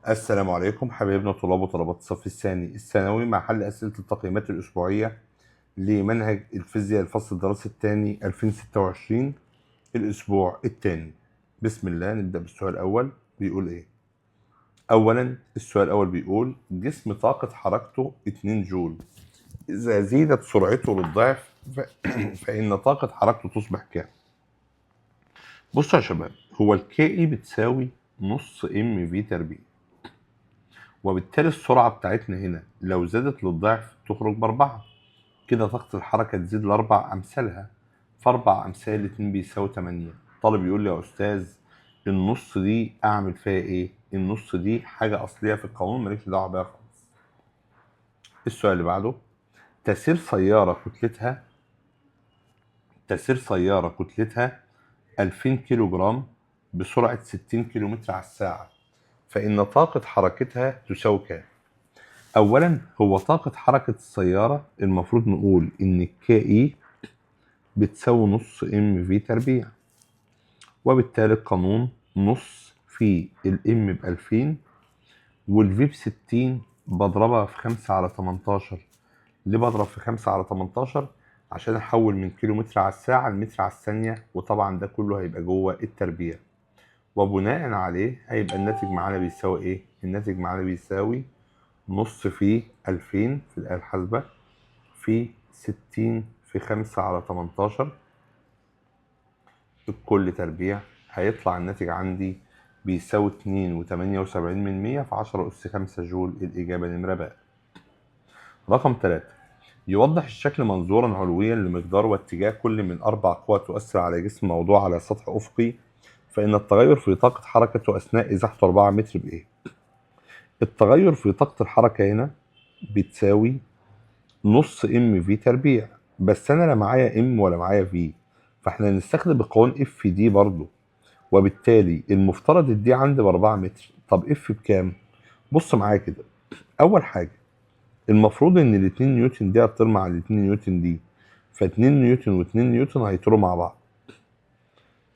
السلام عليكم حبايبنا طلاب وطلبات الصف الثاني الثانوي، مع حل أسئلة التقييمات الأسبوعية لمنهج الفيزياء الفصل الدراسي الثاني 2026 الأسبوع الثاني. بسم الله نبدأ بالسؤال الأول. بيقول إيه؟ أولا السؤال الأول بيقول جسم طاقة حركته 2 جول، إذا زيدت سرعته للضعف فإن طاقة حركته تصبح كام؟ بصوا يا شباب، هو ال KE بتساوي نص m v تربيع، وبالتالي السرعة بتاعتنا هنا لو زادت للضعف تخرج ب4، كده طاقة الحركة تزيد ل4 أمثالها، ف4 أمثال 2 بيساوي 8. طالب يقول لي يا أستاذ النص دي أعمل فيها إيه؟ النص دي حاجة أصلية في القانون مالكش دعوة بيها خالص. السؤال اللي بعده، تسير سيارة كتلتها 2000 كيلو جرام بسرعة 60 كيلو متر على الساعة، فإن طاقة حركتها تساوي كام؟ أولا هو طاقة حركة السيارة المفروض نقول إن KE بتساوي نص m v تربيع، وبالتالي القانون نص في ال m ب2000 وال v ب60 بضربها في 5 على 18. ليه بضرب في 5 على 18؟ عشان أحول من كيلو متر على الساعة لمتر على الثانية، وطبعا ده كله هيبقى جوه التربيع، وبناء عليه هيبقى الناتج معانا بيساوي إيه؟ الناتج معانا بيساوي نص في 2000 في الآلة الحاسبة في 60 في 5 على 18 الكل تربيع، هيطلع الناتج عندي بيساوي 2.78 في 10 أس 5 جول. الإجابة نمرة ب. رقم 3، يوضح الشكل منظورا علويا لمقدار واتجاه كل من 4 قوى تؤثر على جسم موضوع على سطح أفقي، فإن التغير في طاقة حركته أثناء إزاحته 4 متر بإيه؟ التغير في طاقة الحركة هنا بتساوي نص m v تربيع، بس أنا لا معايا m ولا معايا v، فإحنا نستخدم القانون F d برضه، وبالتالي المفترض ال d عندي ب4 متر. طب F بكام؟ بص معايا كده، أول حاجة المفروض إن الاتنين نيوتن دي هتطير مع الاتنين نيوتن دي، فاتنين نيوتن واتنين نيوتن هيطيروا مع بعض.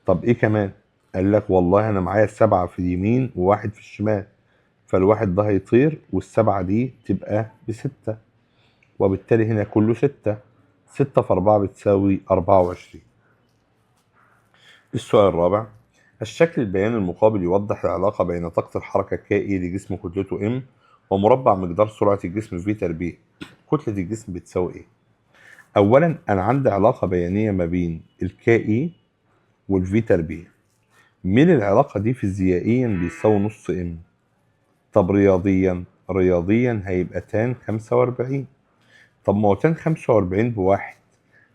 طب إيه كمان؟ قال لك والله أنا معايا 7 في اليمين و1 في الشمال، فالواحد ده هيطير وال7 دي تبقى ب6، وبالتالي هنا كله 6، 6 في 4 بتساوي 24. السؤال الرابع، الشكل البياني المقابل يوضح العلاقة بين طاقة الحركة KE لجسم كتلته M ومربع مقدار سرعة الجسم V تربيع، كتلة الجسم بتساوي إيه؟ أولا أنا عندي علاقة بيانية ما بين ال KE وال V تربيع، ميل العلاقة دي فيزيائيا بيساوي نص M. طب رياضيا؟ رياضيا هيبقى tan 45. طب ما هو tan 45 ب1،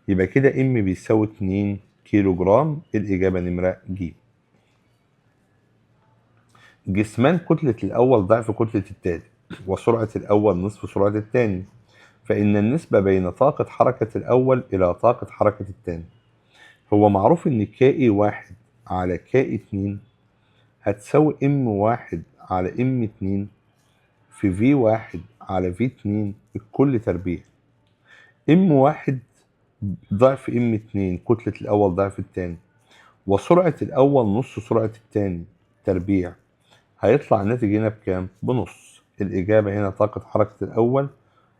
يبقى كده M بيساوي 2 كيلو جرام. الإجابة نمرة ج. جسمان كتلة الأول ضعف كتلة التاني، وسرعة الأول نصف سرعة التاني، فإن النسبة بين طاقة حركة الأول إلى طاقة حركة التاني. هو معروف إن KE 1 على KE 2 هتساوي M 1 على M 2 في V 1 على V 2 الكل تربيع. M 1 ضعف M 2، كتلة الأول ضعف التاني، وسرعة الأول نص سرعة التاني تربيع، هيطلع الناتج هنا بكام؟ بنص. الإجابة هنا طاقة حركة الأول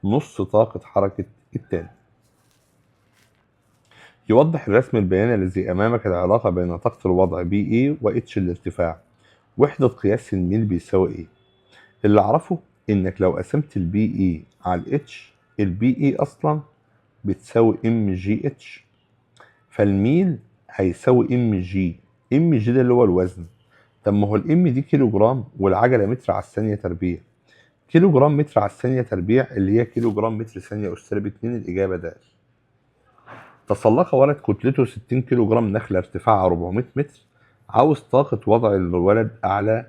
نص طاقة حركة التاني. يوضح الرسم البياني الذي أمامك العلاقة بين طاقة الوضع PE و H الارتفاع، وحدة قياس الميل بيساوي إيه؟ اللي أعرفه إنك لو قسمت ال PE على ال H، ال PE أصلا بتساوي M G H، فالميل هيساوي M G، M G ده اللي هو الوزن. طب ما هو ال M دي كيلو جرام والعجلة متر على الثانية تربيع، كيلو جرام متر على الثانية تربيع اللي هي كيلو جرام متر ثانية أس سالب 2. الإجابة د. تسلق ولد كتلته 60 كيلو جرام نخلة ارتفاعها 400 متر، عاوز طاقة وضع الولد أعلى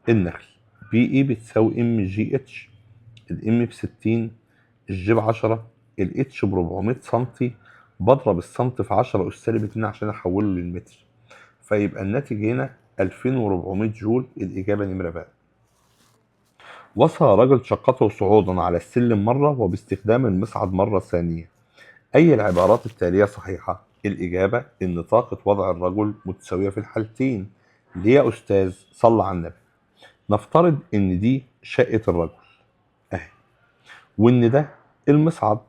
النخل. PE بتساوي M G H، ال M ب60، ال G ب10، ال H ب400 سنتي، بضرب السنتي في 10 أس سالب 2 عشان أحوله للمتر، فيبقى الناتج هنا 2400 جول. الإجابة نمرة ب. وصل رجل شقته صعودا على السلم مرة وباستخدام المصعد مرة ثانية، أي العبارات التالية صحيحة؟ الإجابة إن طاقة وضع الرجل متساوية في الحالتين. ليه يا أستاذ؟ صلى على النبي. نفترض ان دي شقة الرجل اهي، وان ده المصعد،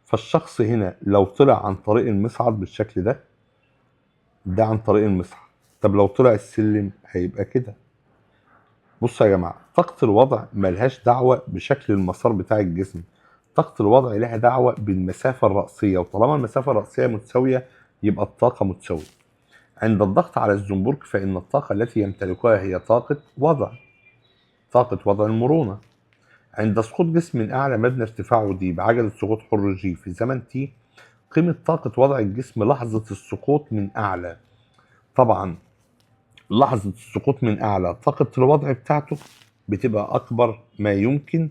فالشخص هنا لو طلع عن طريق المصعد بالشكل ده، ده عن طريق المصعد. طب لو طلع السلم هيبقى كده. بصوا يا جماعة، طاقة الوضع ملهاش دعوة بشكل المسار بتاع الجسم، طاقة الوضع لها دعوة بالمسافة الرأسية، وطالما المسافة الرأسية متساوية يبقى الطاقة متساوية. عند الضغط على الزنبرك فإن الطاقة التي يمتلكها هي طاقة وضع، طاقة وضع المرونة. عند سقوط جسم من أعلى مبنى ارتفاعه d بعجلة سقوط حر g في زمن t، قيمة طاقة وضع الجسم لحظة السقوط من أعلى. طبعا لحظة السقوط من أعلى طاقة الوضع بتاعته بتبقى أكبر ما يمكن،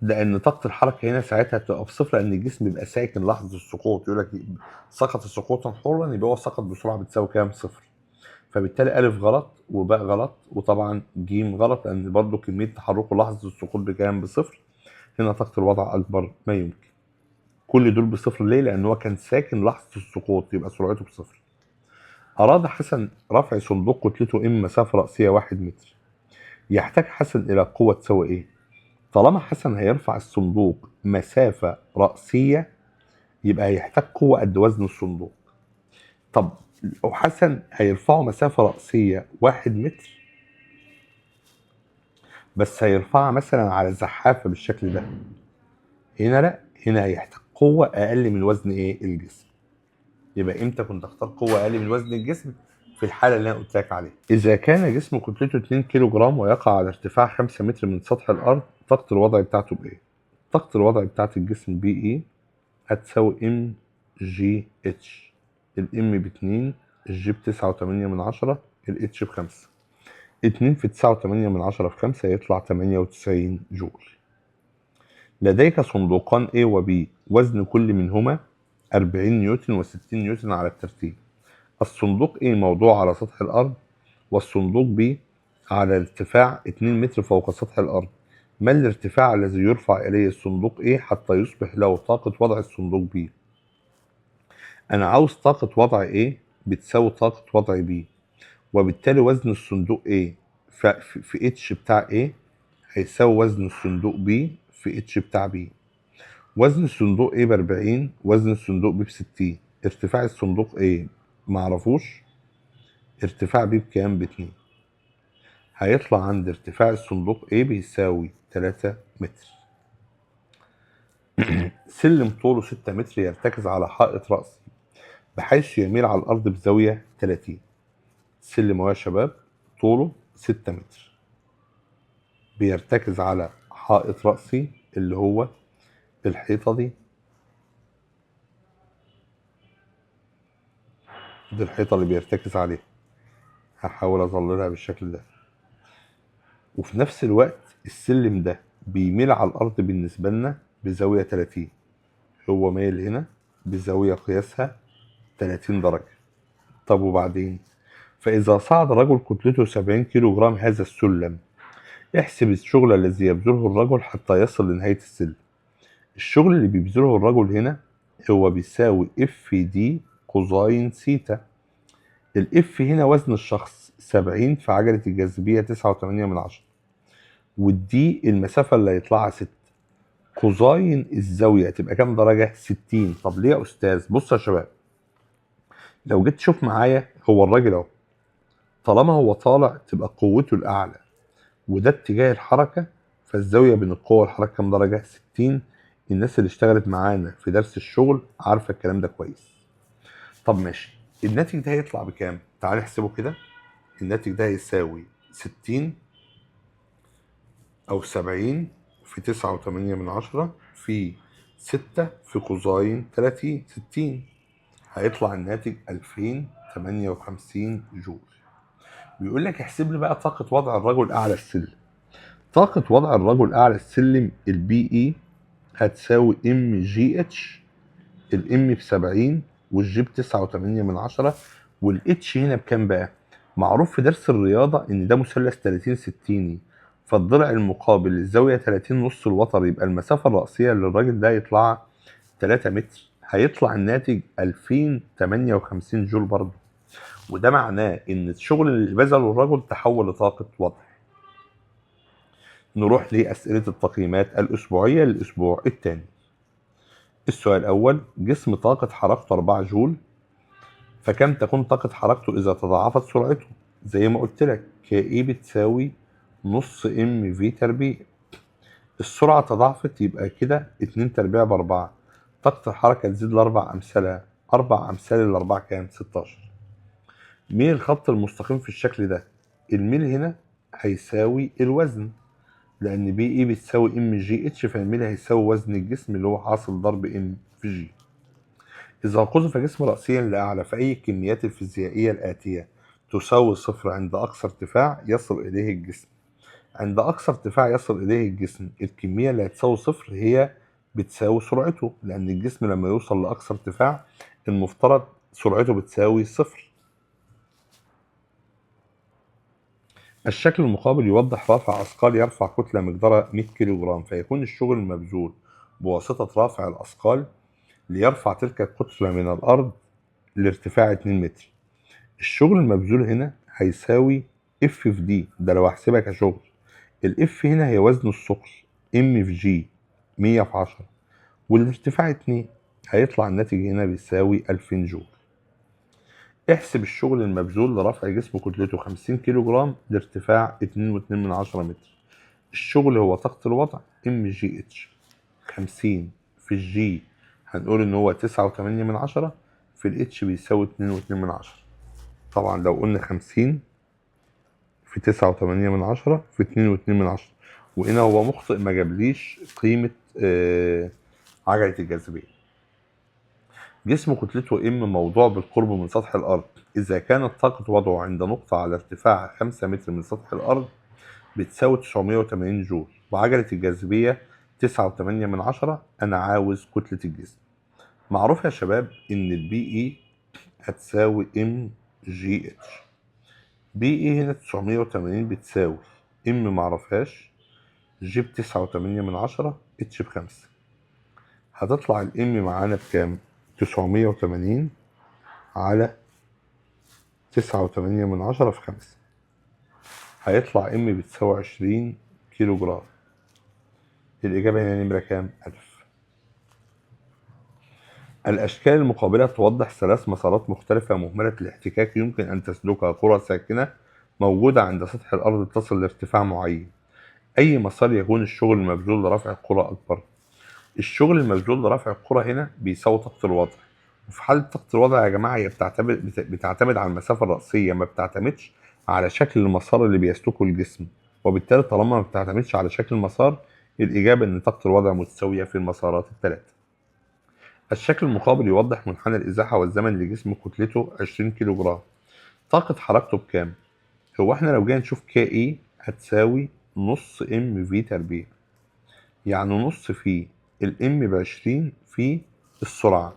لأن طاقة الحركة هنا ساعتها بتبقى بصفر، لأن الجسم بيبقى ساكن لحظة السقوط. يقول لك سقط سقوطا حرا، يبقى هو سقط بسرعة بتساوي كام؟ صفر. فبالتالي ألف غلط وباء غلط وطبعا جيم غلط، لأن برضه كمية تحركه لحظة السقوط بكام؟ بصفر. هنا طاقة الوضع أكبر ما يمكن. كل دول بصفر ليه؟ لأن هو كان ساكن لحظة السقوط، يبقى سرعته بصفر. أراد حسن رفع صندوق كتلته ام مسافة رأسية 1 متر. يحتاج حسن إلى قوة تساوي إيه؟ طالما حسن هيرفع الصندوق مسافة رأسية يبقى هيحتاج قوة قد وزن الصندوق. طب لو حسن هيرفعه مسافة رأسية 1 متر بس هيرفعها مثلا على زحافة بالشكل ده، هنا لا، هنا هيحتاج قوة أقل من وزن إيه؟ الجسم. يبقى إمتى كنت أختار قوة أقل من وزن الجسم؟ في الحالة اللي أنا قلت لك عليها. إذا كان جسم كتلته 2 كيلو جرام ويقع على ارتفاع 5 متر من سطح الأرض، طاقة الوضع بتاعته بإيه؟ طاقة الوضع بتاعت الجسم P E هتساوي ام جي اتش. الام باتنين، الجي بتسعة وتمانية من عشرة، الاتش بخمسة. 2 في 9.8 في 5 يطلع 98 جول. لديك صندوقان A و B، وزن كل منهما 40 نيوتن و60 نيوتن على الترتيب. الصندوق A موضوع على سطح الأرض، والصندوق B على ارتفاع 2 متر فوق سطح الأرض. ما الارتفاع الذي يرفع إليه الصندوق A حتى يصبح له طاقة وضع الصندوق B؟ أنا عاوز طاقة وضع A بتساوي طاقة وضع B، وبالتالي وزن الصندوق A في H بتاع A هيساوي وزن الصندوق B في H بتاع B. وزن الصندوق A ب40، وزن الصندوق B ب60. ارتفاع الصندوق A معرفوش، ارتفاع B بكام؟ ب2. هيطلع عند ارتفاع الصندوق A بيساوي 3 متر. سلم طوله 6 متر يرتكز على حائط رأسي بحيث يميل على الأرض بزاوية 30. سلم اهو يا شباب طوله 6 متر بيرتكز على حائط رأسي اللي هو الحيطة دي، دي الحيطة اللي بيرتكز عليها، هحاول أظللها بالشكل ده. وفي نفس الوقت السلم ده بيميل على الأرض بالنسبة لنا بزاوية 30، هو مايل هنا بزاوية قياسها 30 درجة. طب وبعدين؟ فإذا صعد رجل كتلته 70 كيلو جرام هذا السلم، احسب الشغل الذي يبذله الرجل حتى يصل لنهاية السلم. الشغل اللي بيبذله الرجل هنا هو بيساوي F d cosine theta. ال F هنا وزن الشخص 70 في عجلة الجاذبية 9.8، وال d المسافة اللي هيطلعها 6، cosine الزاوية تبقى كام درجة؟ 60. طب ليه يا أستاذ؟ بص يا شباب، لو جيت تشوف معايا هو الراجل أهو، طالما هو طالع تبقى قوته الأعلى، وده اتجاه الحركة، فالزاوية بين القوة والحركة كام درجة؟ 60. الناس اللي اشتغلت معانا في درس الشغل عارفة الكلام ده كويس. طب ماشي، الناتج ده هيطلع بكام؟ تعال نحسبه كده. الناتج ده هيساوي 60 أو 70 في 9.8 في 6 في cosine 30 60، هيطلع الناتج 2058 جول. بيقول لك احسب لي بقى طاقة وضع الرجل أعلى السلم. طاقة وضع الرجل أعلى السلم ال P E هتساوي ام جي اتش، الام ب70 والجي ب9.8، والاتش هنا بكام بقى؟ معروف في درس الرياضة إن ده مثلث 30 60، فالضلع المقابل للزاوية 30 نص الوتر، يبقى المسافة الرأسية اللي الراجل ده يطلعها 3 متر، هيطلع الناتج 2058 جول برضه. وده معناه إن الشغل اللي بذله الرجل تحول لطاقة وضع. نروح لأسئلة التقييمات الأسبوعية للأسبوع الثاني. السؤال الأول: جسم طاقة حركته 4 جول، فكم تكون طاقة حركته إذا تضاعفت سرعته؟ زي ما قلت لك KE بتساوي نص M V تربيع. السرعة تضاعفت يبقى كده 2 تربيع ب4، طاقة الحركة تزيد ل4 أمثالها، 4 أمثال ال4 كام؟ 16. ميل الخط المستقيم في الشكل ده، الميل هنا هيساوي الوزن، لأن PE بتساوي M G H، فالميل هيساوي وزن الجسم اللي هو حاصل ضرب M في G. إذا قذف جسم رأسيا لأعلى فأي الكميات الفيزيائية الآتية تساوي صفر عند أقصى ارتفاع يصل إليه الجسم؟ عند أقصى ارتفاع يصل إليه الجسم الكمية اللي هتساوي صفر هي بتساوي سرعته، لأن الجسم لما يوصل لأقصى ارتفاع المفترض سرعته بتساوي صفر. الشكل المقابل يوضح رافع أثقال يرفع كتلة مقدارها 100 كيلو جرام، فيكون الشغل المبذول بواسطة رافع الأثقال ليرفع تلك الكتلة من الأرض لارتفاع 2 متر. الشغل المبذول هنا هيساوي F في D، ده لو هحسبها كشغل. ال F هنا هي وزن الثقل M في G 100 في 10، والارتفاع 2، هيطلع الناتج هنا بيساوي 2000 جول. احسب الشغل المبذول لرفع جسم كتلته 50 كيلو جرام لارتفاع 2.2 متر. الشغل هو طاقة الوضع M G H، 50 في ال G هنقول ان هو 9.8 في ال H بيساوي 2.2. طبعا لو قلنا 50 في 9.8 في 2.2، وهنا هو مخطئ ما جابليش قيمة عجلة الجاذبية. جسم كتلته M موضوع بالقرب من سطح الأرض، إذا كانت طاقة وضعه عند نقطة على ارتفاع 5 متر من سطح الأرض بتساوي 980 جول، وعجلة الجاذبية 9.8، أنا عاوز كتلة الجسم. معروف يا شباب إن ال PE هتساوي M G H. PE هنا 980 بتساوي M معرفهاش، G ب9.8، H ب5. هتطلع ال M معانا بكام؟ 980 على 9.8 في 5، هيطلع M بتساوي 20 كيلو جرام. الإجابة هنا نمرة كام؟ 1000. الأشكال المقابلة توضح 3 مسارات مختلفة مهملة الاحتكاك يمكن أن تسلكها قرى ساكنة موجودة عند سطح الأرض تصل لارتفاع معين. أي مسار يكون الشغل المبذول لرفع القرى أكبر؟ الشغل المبذول لرفع القرى هنا بيساوي طاقة الوضع، وفي حالة طاقة الوضع يا جماعة هي بتعتمد على المسافة الرأسية، ما بتعتمدش على شكل المسار اللي بيسلكه الجسم، وبالتالي طالما ما بتعتمدش على شكل المسار الإجابة إن طاقة الوضع متساوية في المسارات الثلاثة. الشكل المقابل يوضح منحنى الإزاحة والزمن لجسم كتلته 20 كيلو جرام. طاقة حركته بكام؟ هو احنا لو جينا نشوف KE هتساوي نص M V تربيع، يعني نص في ال M ب20 في السرعة.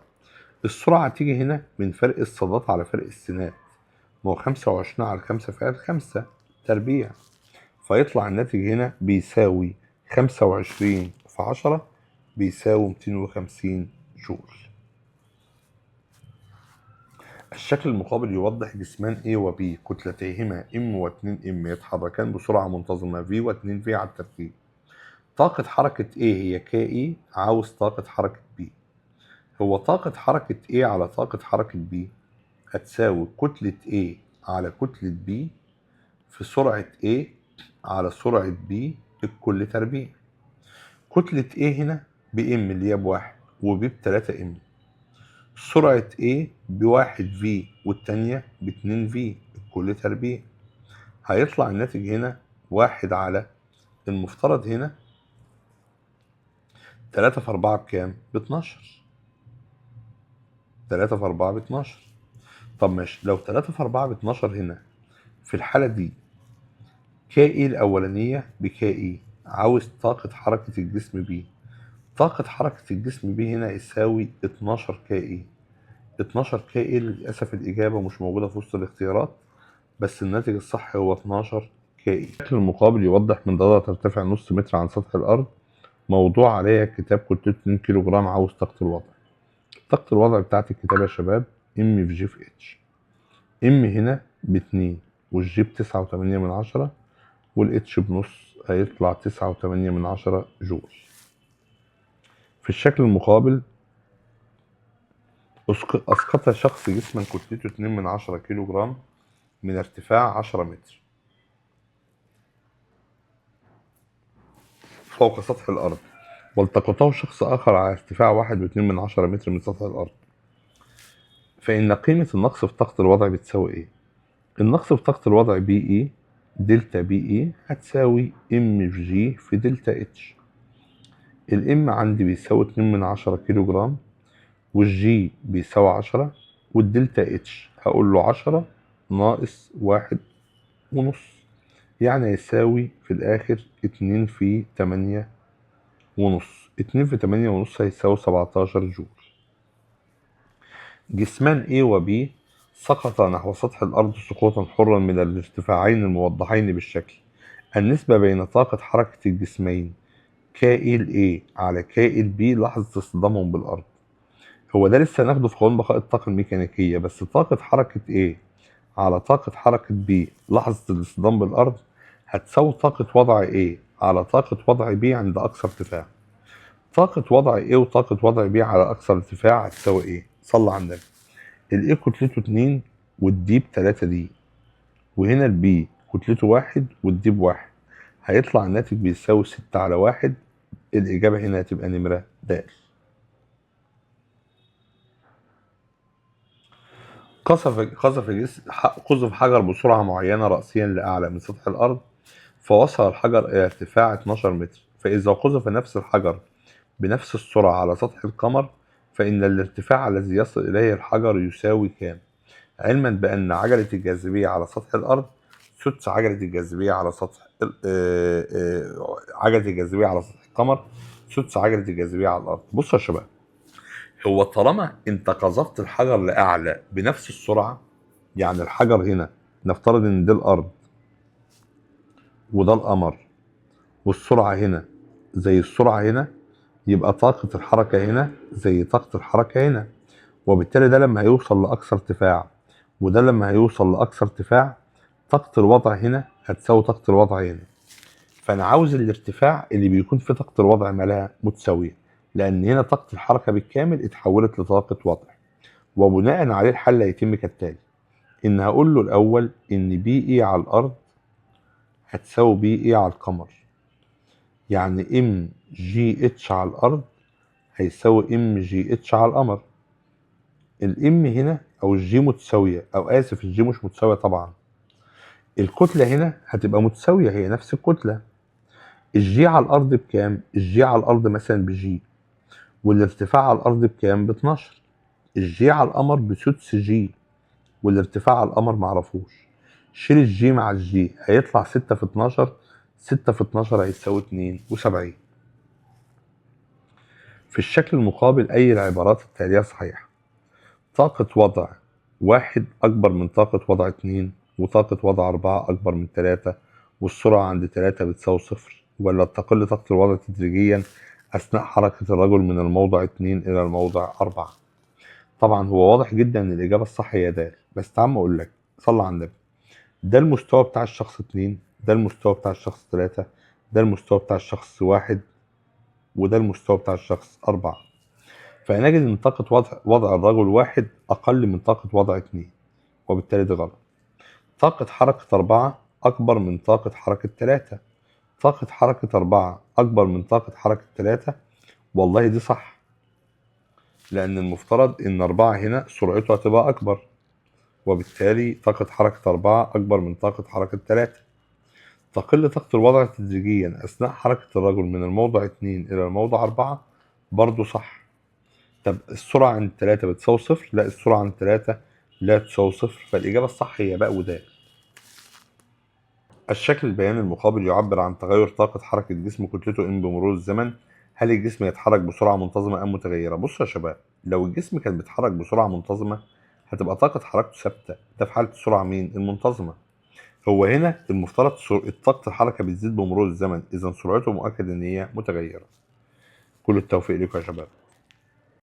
السرعة تيجي هنا من فرق الصادات على فرق السينات، ما هو 25 على 5 في 5 تربيع، فيطلع الناتج هنا بيساوي 25 في 10 بيساوي 250 جول. الشكل المقابل يوضح جسمان A و B كتلتيهما M و 2 M يتحركان بسرعة منتظمة V و 2 V على الترتيب. طاقة حركة A هي KE، عاوز طاقة حركة B. هو طاقة حركة A على طاقة حركة B هتساوي كتلة A على كتلة B في سرعة A على سرعة B الكل تربيع. كتلة A هنا ب M اللي هي ب1 و B ب3 M، سرعة A ب1 V والتانية ب2 V الكل تربيع. هيطلع الناتج هنا 1 على المفترض هنا 3 في 4 بكام؟ ب12. 3 في 4 ب12. طب ماشي، لو 3 في 4 ب12 هنا في الحالة دي KE الأولانية ب KE، عاوز طاقة حركة الجسم B. طاقة حركة الجسم B هنا يساوي 12 KE. 12 KE للأسف الإجابة مش موجودة في وسط الاختيارات، بس الناتج الصح هو 12 KE. الشكل المقابل يوضح منضدة ترتفع نص متر عن سطح الأرض موضوع عليها كتاب كتلته 2 كيلو جرام، عاوز طاقة الوضع. طاقة الوضع بتاعت الكتاب يا شباب M في G في H. M هنا ب2 وال G ب9.8 وال H بنص، هيطلع 9.8 جول. في الشكل المقابل أسقط شخص جسما كتلته 2.1 كيلو جرام من ارتفاع 10 متر فوق سطح الأرض، والتقطه شخص آخر على ارتفاع 1.2 متر من سطح الأرض، فإن قيمة النقص في طاقة الوضع بتساوي إيه؟ النقص في طاقة الوضع PE delta PE هتساوي M في G في delta H. ال M عندي بيساوي 2.1 كيلو جرام، وال G بيساوي 10، وال delta H هقول له 10 ناقص 1.5، يعني يساوي في الآخر 2 في 8.5. 2 في 8.5 هيساوي 17 جول. جسمان A و B سقط نحو سطح الأرض سقوطا حرا من الارتفاعين الموضحين بالشكل. النسبة بين طاقة حركة الجسمين KLA على KLB لحظة اصطدامهم بالأرض. هو ده لسه هناخده في قانون بقاء الطاقة الميكانيكية، بس طاقة حركة A على طاقة حركة B لحظة الاصطدام بالأرض هتساوي طاقة وضع A على طاقة وضع B عند أقصى ارتفاع. طاقة وضع A وطاقة وضع B على أقصى ارتفاع هتساوي إيه؟ صلى على النبي. ال A كتلته 2 وال D ب3 D، وهنا ال B كتلته 1 وال D ب1، هيطلع الناتج بيساوي 6 على 1. الإجابة هنا هتبقى نمرة د. قذف حجر بسرعة معينة رأسيا لأعلى من سطح الأرض، فوصل الحجر إلى ارتفاع 12 متر، فإذا قذف نفس الحجر بنفس السرعة على سطح القمر فإن الارتفاع الذي يصل إليه الحجر يساوي كام؟ علما بأن عجلة الجاذبية على سطح الأرض سدس عجلة الجاذبية على سطح عجلة الجاذبية على سطح القمر سدس عجلة الجاذبية على الأرض. بصوا يا شباب، هو طالما أنت قذفت الحجر لأعلى بنفس السرعة، يعني الحجر هنا نفترض إن ده الأرض وده القمر، والسرعة هنا زي السرعة هنا، يبقى طاقة الحركة هنا زي طاقة الحركة هنا، وبالتالي ده لما هيوصل لأقصى ارتفاع وده لما هيوصل لأقصى ارتفاع طاقة الوضع هنا هتساوي طاقة الوضع هنا. فأنا عاوز الارتفاع اللي بيكون فيه طاقة الوضع مالها متساوية، لأن هنا طاقة الحركة بالكامل اتحولت لطاقة وضع، وبناء عليه الحل هيتم كالتالي: إن هقول له الأول إن PE على الأرض هتساوي PE على القمر، يعني ام جي اتش على الأرض هيساوي ام جي اتش على القمر. ال M هنا أو ال G متساوية، أو آسف ال G مش متساوية طبعا، الكتلة هنا هتبقى متساوية، هي نفس الكتلة. ال G على الأرض بكام؟ ال G على الأرض مثلا ب G، والارتفاع على الأرض بكام؟ ب 12. ال G على القمر بسدس G، والارتفاع على القمر معرفوش. شيل ال G مع ال G هيطلع 6 في 12، 6 في 12 هيساوي 72. في الشكل المقابل أي العبارات التالية صحيحة؟ طاقة وضع 1 أكبر من طاقة وضع 2، وطاقة وضع 4 أكبر من 3، والسرعة عند 3 بتساوي 0، ولا تقل طاقة الوضع تدريجيا أثناء حركة الرجل من الموضع 2 إلى الموضع 4. طبعا هو واضح جدا إن الإجابة الصح هي د، بس تعال أقول لك صلى على النبي. ده المستوى بتاع الشخص 2، ده المستوى بتاع الشخص 3، ده المستوى بتاع الشخص 1، وده المستوى بتاع الشخص 4. فنجد إن طاقة وضع الرجل 1 أقل من طاقة وضع 2، وبالتالي ده غلط. طاقة حركة 4 أكبر من طاقة حركة 3، طاقة حركة 4 أكبر من طاقة حركة 3، والله دي صح، لأن المفترض إن 4 هنا سرعته هتبقى أكبر، وبالتالي طاقة حركة 4 أكبر من طاقة حركة 3. تقل طاقة الوضع تدريجيا أثناء حركة الرجل من الموضع 2 إلى الموضع 4، برضو صح. طب السرعة عند 3 بتساوي 0؟ لا، السرعة عند 3 لا تساوي 0، فالإجابة الصح هي باء ودال. الشكل البياني المقابل يعبر عن تغير طاقة حركة جسم كتلته إن بمرور الزمن. هل الجسم يتحرك بسرعة منتظمة أم متغيرة؟ بصوا يا شباب، لو الجسم كان بيتحرك بسرعة منتظمة هتبقى طاقة حركته ثابتة، ده في حالة السرعة مين؟ المنتظمة. هو هنا المفترض طاقة الحركة بتزيد بمرور الزمن، إذا سرعته مؤكد إن هي متغيرة. كل التوفيق لكم يا شباب.